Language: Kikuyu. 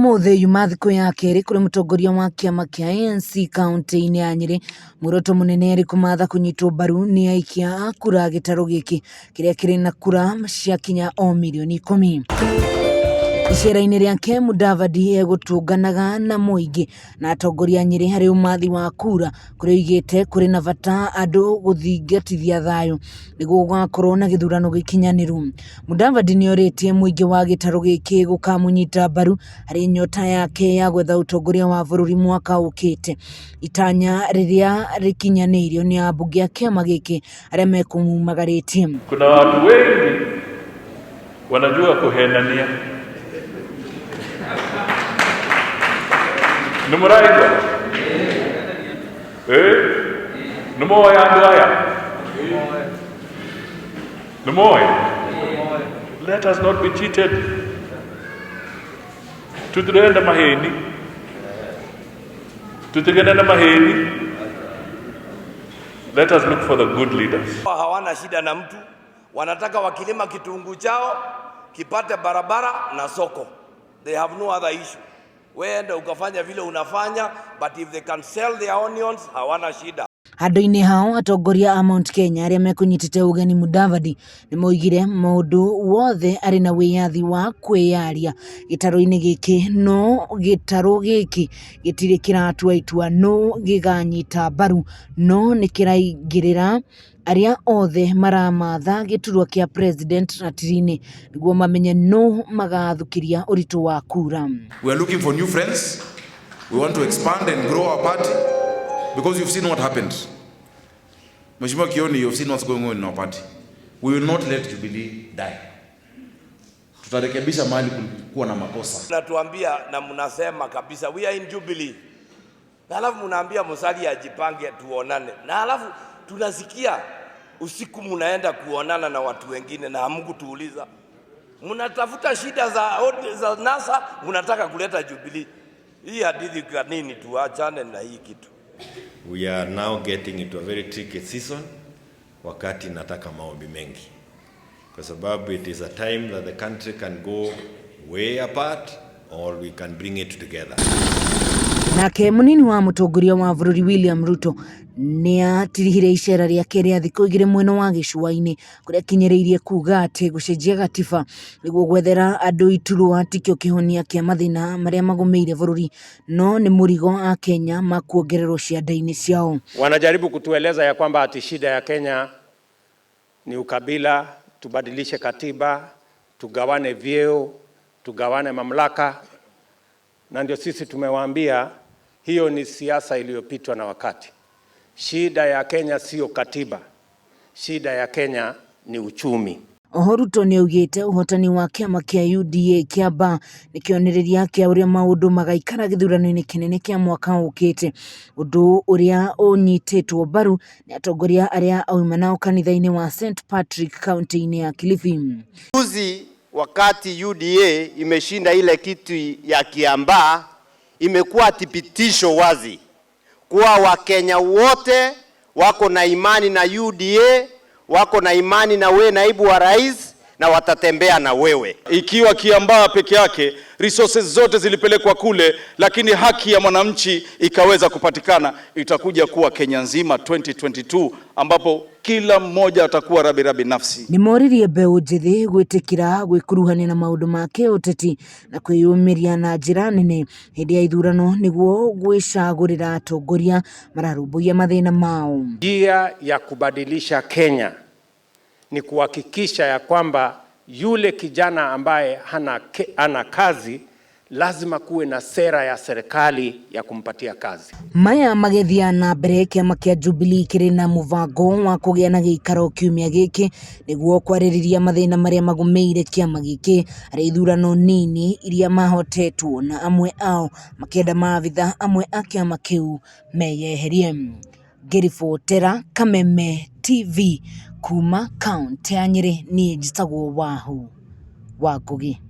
Ũmũthĩ yuma thikũ ya kerĩ kũrĩ mũtongoria wa kĩama kĩa ANC kaunti-inĩ ya Nyĩrĩ, muoroto mũnene arĩ kũmatha kũnyitwo mbaru nĩ aikia a kura gĩtarũ gĩkĩ kĩrĩa kĩrĩ na kura ciakinya o mirioni 10. Icera-inĩ rĩake Mudavadi egũtũnganaga na mũingĩ na atongoria a Nyĩrĩ harĩ ũmathi wa kura kũrĩa oigĩte kũrĩ na bata andũ gũthingatithia thayũ nĩguo gũgakorwo na gĩthurano gĩkinyanĩru. Mudavadi nĩorĩtie mũingĩ wa gĩtarũ gĩkĩ gũkamũnyita mbaru harĩ nyota yake ya gwetha ũtongoria wa bũrũri mwaka ũkĩte. Itanya rĩrĩa rĩkinyanĩirio nĩ ambunge a kĩama gĩkĩ arĩa mekũmumagarĩtie. Kuna watu wengi wanajua kuhenania. Nĩ mũraigua? Eh? Nĩ moĩ andũ aya? Nĩ moĩ? Let us not be cheated. Tutirenda maheni. Tutigane na maheni. Let us look for the good leaders. Hawana shida na mtu, wanataka wakilima kitunguu chao kipate barabara na soko. They have no other issue. Wewe ukafanya vile unafanya, but if they can sell their onions, hawana shida. Handũ-inĩ hao atongoria a Mount Kenya arĩa mekũnyitĩte ũgeni Mudavadi nĩmoigire mũndũ wothe arĩ na wĩyathi wa kwĩyaria gĩtarũ-inĩ gĩkĩ, no gĩtarũ gĩkĩ gĩtirĩ kĩratua itua nũ gĩganyita mbaru, no nĩkĩraingĩrĩra arĩa othe maramatha gĩturwa kĩa president ratiri-inĩ nĩguo mamenye nũ magathukĩria ũritũ wa kura. We are looking for new friends. We want to expand and grow our party because you've seen what happened. Mheshimiwa Kioni, you've seen what's going on in our party. We will not let Jubilee die. Tutarekebisha mahali kulikuwa na makosa. Mnatuambia na mnasema kabisa we are in Jubilee, na halafu mnaambia Musalia ajipange tuonane, na halafu tunasikia usiku mnaenda kuonana na watu wengine na hamkutuuliza. Mnatafuta shida za NASA, mnataka kuleta Jubilee. Hii hadithi kwa nini? Tuachane na hii kitu. We are now getting into a very tricky season, wakati nataka maombi mengi, kwa sababu it is a time that the country can go way apart or we can bring it together. Nake munini wa mũtongoria wa bũrũri William Ruto nĩatirihire icera rĩake rĩa thikũ 2 mwena wa gĩcũa-inĩ kũrĩa akinyĩrĩirie kuga atĩ gũcenjia gatiba nĩguo gwethera andũ iturwa tikĩo kĩhonia kĩa mathĩna marĩa magũmĩire bũrũri, no nĩ mũrigo a Kenya makuongererwo cianda-inĩ ciao. Wanajaribu kutueleza ya kwamba ati shida ya Kenya ni ukabila, tubadilishe katiba, tugawane vyeo, tugawane mamlaka, na ndio sisi tumewaambia hiyo ni siasa iliyopitwa na wakati. Shida ya Kenya sio katiba, shida ya Kenya ni uchumi. Oho Ruto nĩaugĩte ũhotani wa kĩama kĩa UDA Kiambaa nĩ kĩonereria kĩa ũrĩa maũndũ magaikara gĩthurano-inĩ kĩnene kĩa mwaka ũkĩte, ũndũ ũrĩa ũnyitĩtwo mbaru nĩ atongoria arĩa auma nao kanitha-inĩ wa St Patrick kaunti-inĩ ya Kilifi. Juzi wakati UDA imeshinda ile kitu ya Kiambaa, imekuwa thibitisho wazi kuwa Wakenya wote wako na imani na UDA, wako na imani na we naibu wa rais, na watatembea na wewe. Ikiwa Kiambaa peke yake resources zote zilipelekwa kule, lakini haki ya mwananchi ikaweza kupatikana, itakuja kuwa Kenya nzima 2022 ambapo kila mmoja atakuwa rabirabi nafsi. Nĩmoririe mbeũ njĩthĩ gwĩtĩkĩra gwĩkuruhania na maũndũ ma kĩũteti na kwĩyumĩria na njĩra nene hĩndĩ ya ithurano nĩguo gwĩcagũrĩra atongoria mararũmbũiya mathĩna mao. Njia ya kubadilisha Kenya ni kuhakikisha ya kwamba yule kijana ambaye hana kazi lazima kuwe na sera ya serikali ya kumpatia kazi. Maya magĩthiĩ na mbere, kĩama kĩa Jubilee kĩrĩ na mũbango wa kũgĩa na gĩikaro kiumia gĩkĩ nĩguo kwarĩrĩria mathĩna marĩa magũmĩire kĩama gĩkĩ harĩ ithurano nini iria mahotetwo na amwe ao makĩenda maabitha amwe a kĩama kĩu meyeherie. Ngĩribotera Kameme TV kuma kaunti ya Nyĩrĩ, niĩ njĩtagwo Wahu wa Ngugi.